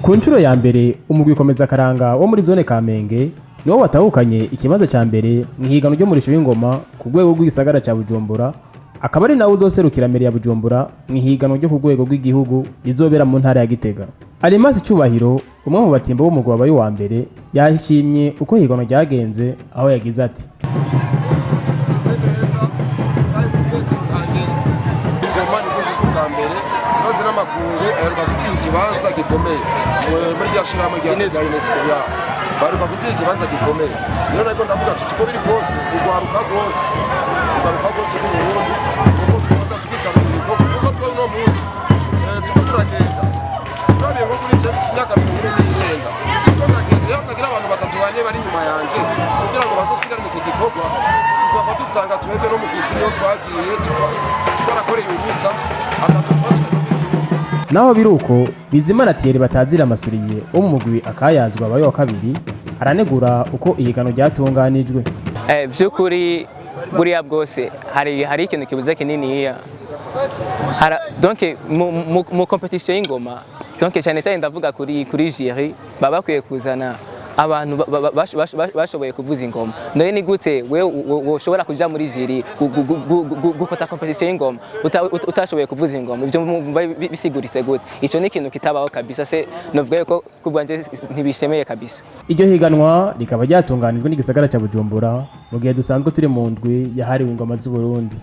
Ku nshuro ya mbere, umugwi Komeza Karanga wo muri zone Kamenge niwo watahukanye ikibanza ca mbere mu ihiganwa ry'umurisho w'ingoma ku rwego rw'igisagara ca Bujumbura, akaba ari nawe uzoserukira mairie ya Bujumbura mu ihiganwa ryo ku rwego rw'igihugu rizobera mu ntara ya Gitega. Arimasi Cyubahiro, umwe mu batimbo b'umugwi wabaye uwa mbere, yashimye uko ihiganwa ryagenze, aho yagize ati: Ese neza kandi munezero ntangere. Ingoma nizo ziza ubwa mbere, maze n'amakungu aheruka gusiga ikibanza gikomeye muri rya shirahamwe rya UNESCO, ya baheruka gusiga ikibanza gikomeye. Rero nariko ndavuga tuti uko biri kose, urwaruka rwose rw'Uburundi, kuko twoza twitabira ibikorwa, kuko twe uno munsi turiko turagenda. Turabiye nko kuri James, imyaka 40 n'irenga turiko ndagenda. Rero hatagira abantu batatu, bane bari inyuma yanje kugira ngo bazosigarane iki gikorwa, tuzava dusanga twebwe no mu kwisi niho twagiye twarakoreye ubusa, atatu twashikanye n'igihugu. Naho biri uko, Bizimana Thierry batazira amasuriye wo mu mugwi Akayazwa wabaye wa kabiri aranegura uko ihiganwa ryatunganijwe. By'ukuri buriya bwose hari ikintu kibuze kininiya. Donc mu compétition y'ingoma, donc cyane cyane ndavuga kuri jury, baba bakwiye kuzana abantu bashoboye kuvuza ingoma. None ni gute we woshobora kuja muri jury gukota compétition y'ingoma utashoboye kuvuza ingoma? Ivyo mumva bisiguritse gute? Ico ni ikintu kitabaho kabisa. Se novuga yuko kubwanje ntibishemeye kabisa. Iryo higanwa rikaba ryatunganijwe n'igisagara ca Bujumbura mu gihe dusanzwe turi mu ndwi yahariwe ingoma z'Uburundi.